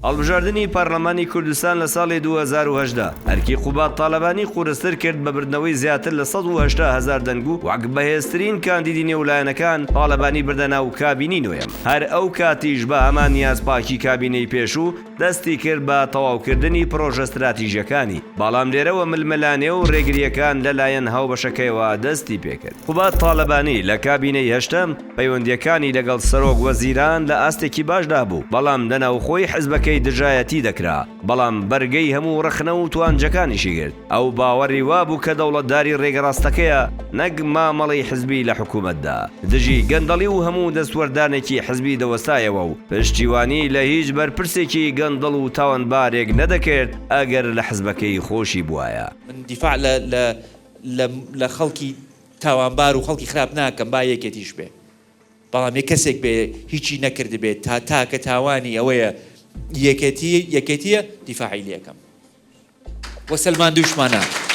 هەڵبژاردنی پەرلەمانی کوردستان لە ساڵی 2018 ئەرکی قوباد تاڵەبانی قورستر کرد بە بردنەوەی زیاتر لە 180 هەزار دەنگ و وەک بەهێزترین کاندیدی نێو لایەنەکان تاڵەبانی بردە ناو کابینەی نۆیەم. هەر ئەو کاتیش بە هەمان نیازپاکی کابینەی پێشوو دەستی کرد بە تەواوکردنی پڕۆژە ستراتیژیەکانی، بەڵام لێرەوە ململانێ و رێگرییەکان لەلایەن هاوبەشەکەیەوە دەستی پێکرد. قوباد تاڵەبانی لە کابینەی هەشتەم پەیوەندییەکانی لەگەڵ سەرۆک وەزیران لە ئاستێکی باشدا بوو، بەڵام لە ناوخۆی حزبەکەی دژایەتی دەکرا، بەڵام بەرگەی هەموو رەخنە و توانجەکانیشی گرت. ئەو باوەڕی وابوو کە دەوڵەتداری رێگە راستەکەیە نەک مامەڵەی حزبی لە حکومەتدا. دژی گەندەڵی و هەموو دەستوەردانێکی حزبی دەوەستایەوە و پشتیوانی لە هیچ بەرپرسێکی گەندەڵ و تاوانبارێک نەدەکرد ئەگەر لە حزبەکەی خۆشی بوایە. من دیفاع لە لە لە لە خەڵکی تاوانبار و خەڵکی خراپ ناکەم با یەکێتیش بێ بەڵام یە کەسێک بێ هیچی نەکردبێ تا تاکە تاوانی ئەوەیە یەکێتی یەکێتیە دیفاعی لێکەم و سەلماندووشمانە.